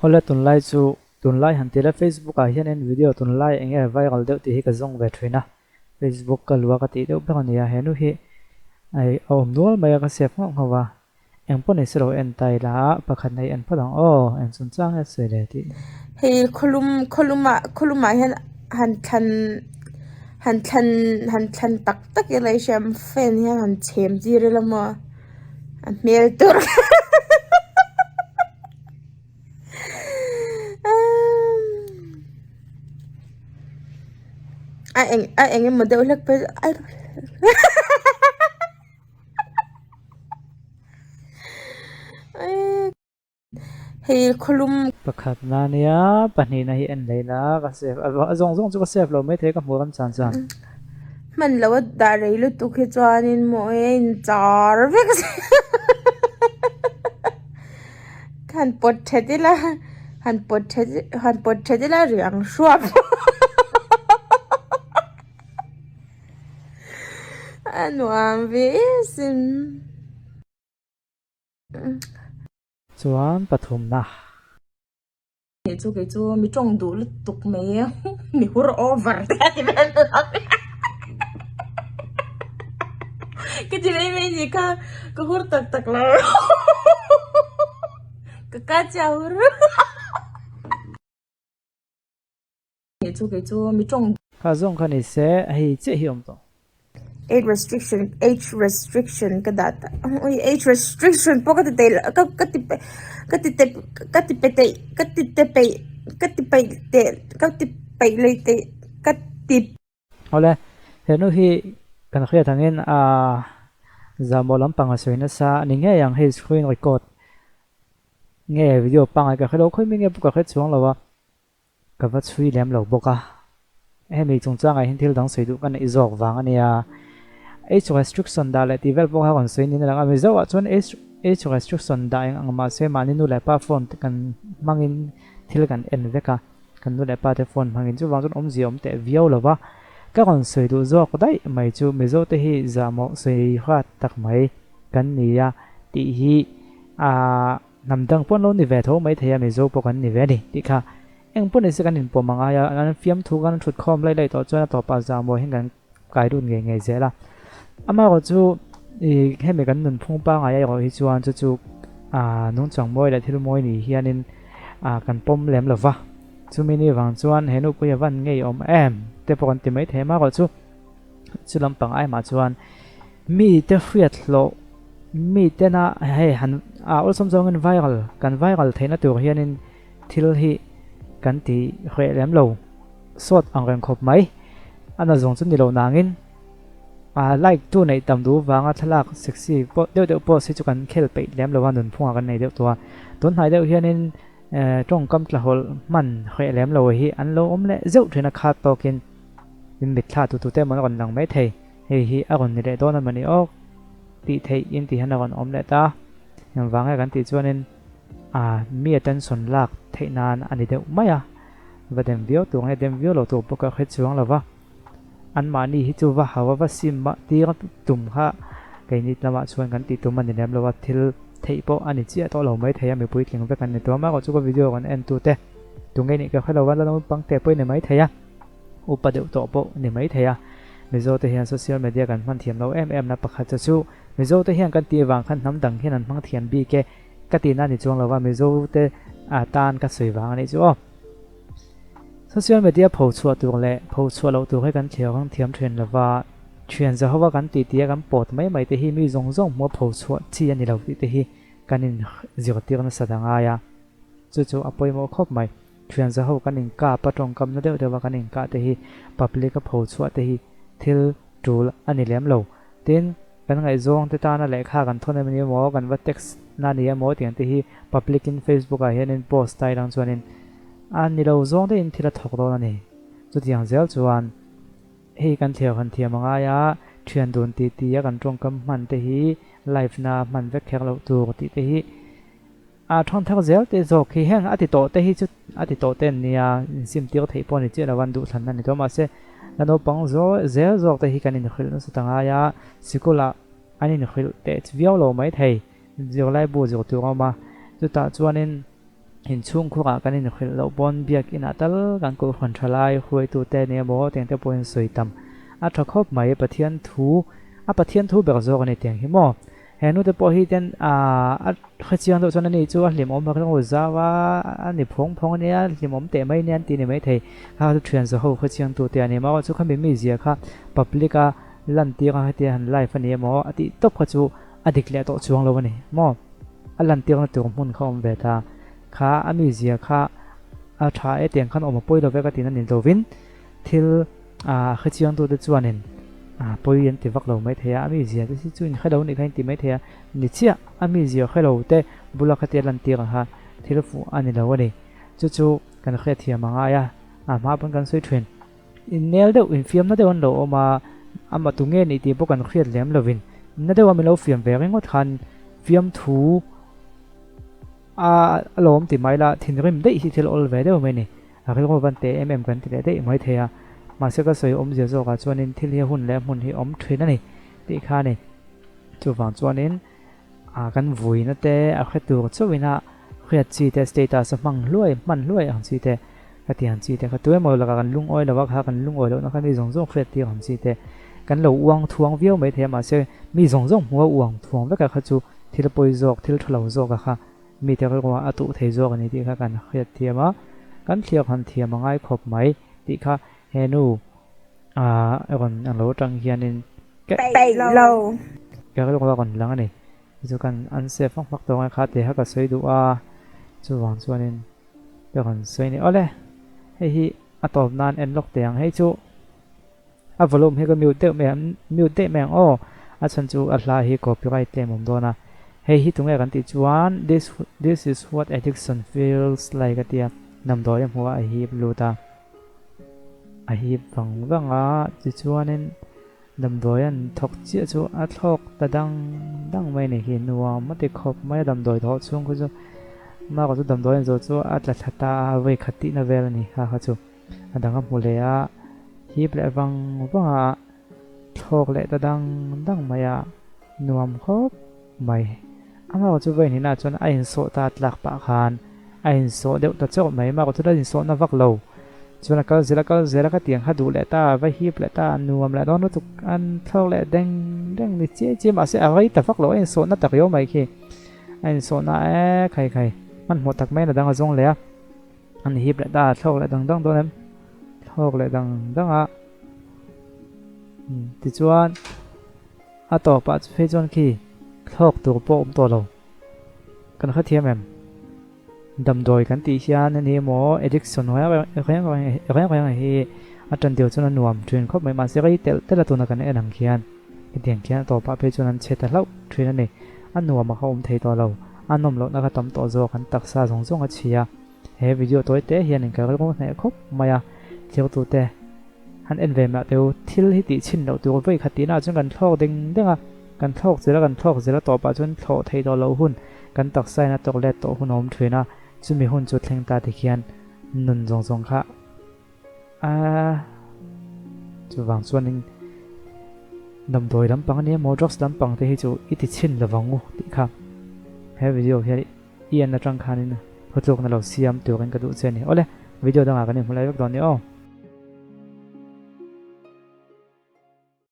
Awle tunlai chu tunlai han ti ila Facebook ah hianin video tunlai eng nge viral deuh tih hi ka zawng ve thin a, Facebook ka lua ka tih deuh ber a nia, henu hi a awm nual mai a ka save nghauh nghauh a, eng pawh ni se lo en ta ila pakhat na i en phawt ang aw, eng chungchang nge sawi le tih. Hei khawlum khawlumah khawlumah hian han thlan han thlan han thlan tak tak ila i hria fan hian han chhem tir ila maw a hmel tur A eng a eng emaw deuh hlek phei hei khawlum. Pakhat na nia pahnih na hi en leh ila ka save a zawng zawng chu ka save lo maithei ka hmuh ram chan chan. Hman lo a dah rei lutuk hi chuanin maw e a inchar vek han pawt that ila han pawt that han pawt that ila riang hruap a nuam ve em sin. Chuan pathumna. Nih chu kei chu mi tawng duh lutuk mai a mi hur over te a ti vel lo ka ti mai mai nih kha ka hur tak tak lo ka ka chiah hur nih chu kei chu mi tawng Kha zawng kha ni se hei chiah hi awm tawh. Age restriction age restriction ka dah ta ui age restriction pawh ka ti thei lo ka ka ti ka ti te ka ti pe theih ka ti te peih ka ti peih teh ka ti peih lei theih ka ti. Awle henu hi kan hriat angin aaa zahmawh lampang a sawi nasa a ni ngei ang hei screen record nge video pangngai ka hre lo khawi mi nge pawh ka hre chuang lo a. Ka va chhui lem lo bawk a, hemi chungchangah hian thil dang sawi duh ka neih zawk vang a nia. Age restriction dah leh tih vel pawh kha rawn sawi niin a lang a, Mizo ah chuan age age restriction dah eng ang mahse mahni nu leh pa phone te kan hmangin thil kan en vek a, kan nu leh pa te phone hmangin chuvang chuan awmzia awm teh viau lo va. Ka rawn sawi duh zawk daih mai chu Mizo te hi zahmawh sawi hrat tak mai kan ni a tih hi aah. Hnam dang pawh an lo ni ve tho mai thei a, Mizo pawh kan ni ve a ni tih kha eng pawh nise kan inpawm ang aia an fiamthu kan thut khawm laih laih tawh chuan a tawpah zahmawh hian kan kai lut ngei ngei zel a. Amaherawh chu ih hemi kan nunphung pangngai erawh hi chuan chu chu ah nungchang mawi leh thil mawi ni hianin ah kan pawm lem lo va, chumi ni vang chuan he nupui a van ngei awm em te pawh kan ti mai thei a, amaherawh chu chu lampang aimah chuan mite hriat hlawh mi tena hei han a awlsawm zawngin viral kan viral theihna tur hianin thil hi kan ti hreh lem lo sawt ang reng khawp mai a na zawng chu ni lo nangin a like tu neih tam duh vanga thlalak sexy pawh deuh deuh post hi chu kan khel peih lem lo a nunphungah kan nei deuh tawh a tunhnai deuh hianin tawngkam tlahawlh hman hreh lem lo hi an lo awm leh zeuh thin a khat tawkin min mitthla tu tute emaw an rawn lang mai thei. Hei hi a rawn ni leh dawn a mawni awk tih theih in ti hian a rawn awm leh ta. Engvang nge kan tih chuanin ah mi attention lak theih nan a ni deuh mai a, va dem viau tur nge dem viau lo tur pawh ka hre chuang lo va. Anmahni hi chu va hau a va sim a tir tum kha keini lamah chuan kan tih tum a ni lem lo a, thil theih pawh a ni chiah tawh lo mai thei a, mipui tling vek an ni tawh a, amaherawhchu ka video rawn en tu te tunge nih ka hre lo va, la naupang te pawh i ni mai thei a. Upa deuh tawh pawh ni mai thei a, Mizo te hian social media kan hman thiam lo em em na pakhat chu chu Mizo te hian kan tih vang khan hnam dang hian an hmang thiam bik e ka tihna ni chuang lova Mizo te tan ka sawi vang a nih chu aw. Social media pho chhuah tur leh pho chhuah loh tur hi kan thlir ang thiam thin lova thian Jehova kan tih tia kan pawt mai mai te hi mi zawng zawng hmua pho chhuah chi a ni lo tih te hi kan in zirtir nasa ta ngai a, chu chu a pawimawh khawp mai. Thian za ho kan inkap a, tawngkamna deuh deuha kan inkah te hi public a pho chhuah te hi thil tul a ni lem lo. Tin, kan ngaihzawng te tana lehkha kan thawn em ni emaw, kan va text na ni emaw tiang te hi public in Facebook ah hianin post ta ilang chuanin a ni lo zawng deuhin thil a thawk dawn a ni. Chutiang zel chuan hei kan thlir han thiam a ngai a, thian dun tih tih a kan tawngkam hman te hi live na hman vek kher loh tur tih te hi A thang thar zel te zawk hi heng a ti tawh te hi chu a ti tawh te an nia, insim tir theih pawh a ni chiah lo a, an duhthlanna a ni tawh mahse la naupang zel zawk te hi kan inhrilh nasa ta ngai a, sikulah an inhrilh teh viau lo mai thei, zirlai bu zir tur a awm a, chutah chuanin Inchhungkhurah kan inhrilh loh pawn biakinah tal kan kohhran tha lai hruaitute nia maw tiang te pawhin sawi tam a tha khawp mai. Pathian thu a Pathian thu ber zawk a ni tiang hi maw. He nute pawh hi ten a hrechiang deuh chuan ani chu a hlimawm a rilru zau a, a ni phawng phawng ania hlimawm teh mai nia an ti ni maithei. Kha chu thian zaho hrechiang tute a ni maw chu khami mizia kha public a lantir a hetia han live a ni emaw a tih tawp kha chu a dik leh tawh chuang lo a ni maw. A lantirna tur hmun kha awm ve ta. Kha a mizia kha a tha e tiang khan awm a pawi lo vek a tihna ni lovin thil a hrechiangtute chuanin a pawi an ti vak lo mai thei a, a mizia te hi chu in hre lo nih kha in ti mai thei a, ni chiah a mizia hre lo te bula khatia lantir ang kha thil fuh a ni lo a ni. Chu chu kan hriatthiam a ngai a, a hma pawn kan sawi thin. Innel deuh, infiamna deuh an lo awm a, amah tu nge nih tih pawh kan hriat lem lovin na deuha min lo fiam ve ringawt khan fiamthu a lawm ti mai la, thinrim daih hi thil awl ve deuh mai a ni. A rilru van teh em em kan ti leh daih mai thei a, mahse ka sawi awmzia zawkah chuanin thil hi hun leh hmun hi awm thin a ni tih kha a ni. Chuvang chuanin a kan vuina te a hre tur chauhin a hriat chi te status a hmang hluai hman hluai ang chi te ka ti ang chi te kha tu emaw lakah kan lungawi lo a kha kan lungawi lohna kha mi zawng zawng hriat tir ang chi te kan lo uang thuang viau mai thei a mahse mi zawng zawng hmuha uang thuang vek a kha chu thil pawi zawk thil tha lo zawk a kha mi te rilruah a tuh thei zawk a ni tih kha kan hriat thiam a kan thliak han thiam a ngai khawp mai tih kha he nu Ah rawn ang lo atang hianin ka Peih lo. Ka rilru a rawn lang a ni. Chu kan an save fak fak tawh ang e kha tih kha ka sawi duh a, chuvang chuanin ka rawn sawi a ni. Awle, hei hi a tawp nan en lawk teh ang. Hei chu a volume hi ka mute deuh mai ang, mute daih mai ang aw. A chhan chu a hla hi copyright claim awm dawn a. Hei hi tunge kan tih chuan this this is what addiction feels like a tia damdawi a hmuh a, a hip lut a. A hip vang vang a, tichuanin damdawi an thawk chiah chu a thlawk ta dang dang mai a ni hi, nuam a ti khawp mai a damdawi thawh chhung khu chu Mark-a chu damdawi an zawh chu a tla thla ta a, vawi khat tihna vel a ni kha kha chu a dang a hmu leh a, hip leh vang vang a, thlawk leh ta dang dang mai a, nuam khawp mai. Amah chu vawi hnihna chuan a insawh ta tlak pah khan a insawh deuh ta chauh mai. Amah chu la insawhna vak lo chuan a kal zel a kal zel a ka tiang kha duh leh ta va hip leh ta nuam leh dawn lutuk an thlawk leh deng deng ni chiai chiai mahse a rei ta vak lo a insawhna tak riau mai khi a insawhna e khai khai hmanhmawh tak maiin a dang a zawng leh a an hip leh ta thlawk leh dang dang dawn em thlawk leh dang dang a tichuan. A tawpah chu phei chuan khi thlawk tur pawh awm tawh lo. Kan hrethiam em? Damdawi kan tih hian a ni emaw addiction reng reng reng reng hi a tan deuh chuan a nuam thin khawp mai mahse rei telh telh a tuna kan en ang khian hetiang khian a tawpah phei chuan an chhe ta hlauh thin a ni. A nuam a kha awm thei tawh lo. A nawm lohna kha tam tawh zawk an taksa zawng zawng a chhia. He video tawi te hian in ka rilru hneh khawp mai a, thirtute han en ve mah teu thil hi tih chhin loh tur vawi khat tihna ah chuan kan thlawk deng deng a, kan thlawk zel a kan thlawk zel a tawpah chuan thlawh theih tawh loh hun kan taksa in a tawk let tawh hun a awm thin a, chumi hun chu thleng ta tikhian nun zawng zawng kha a chuvang chuanin damdawi lampang ania maw drugs lampang te hi chu i ti chhin lovang u tih kha he video hian I en atang khanin thutlukna lo siam turin ka duh che a ni. Awle, video dangah kan inhmu lai vek dawn nia aw.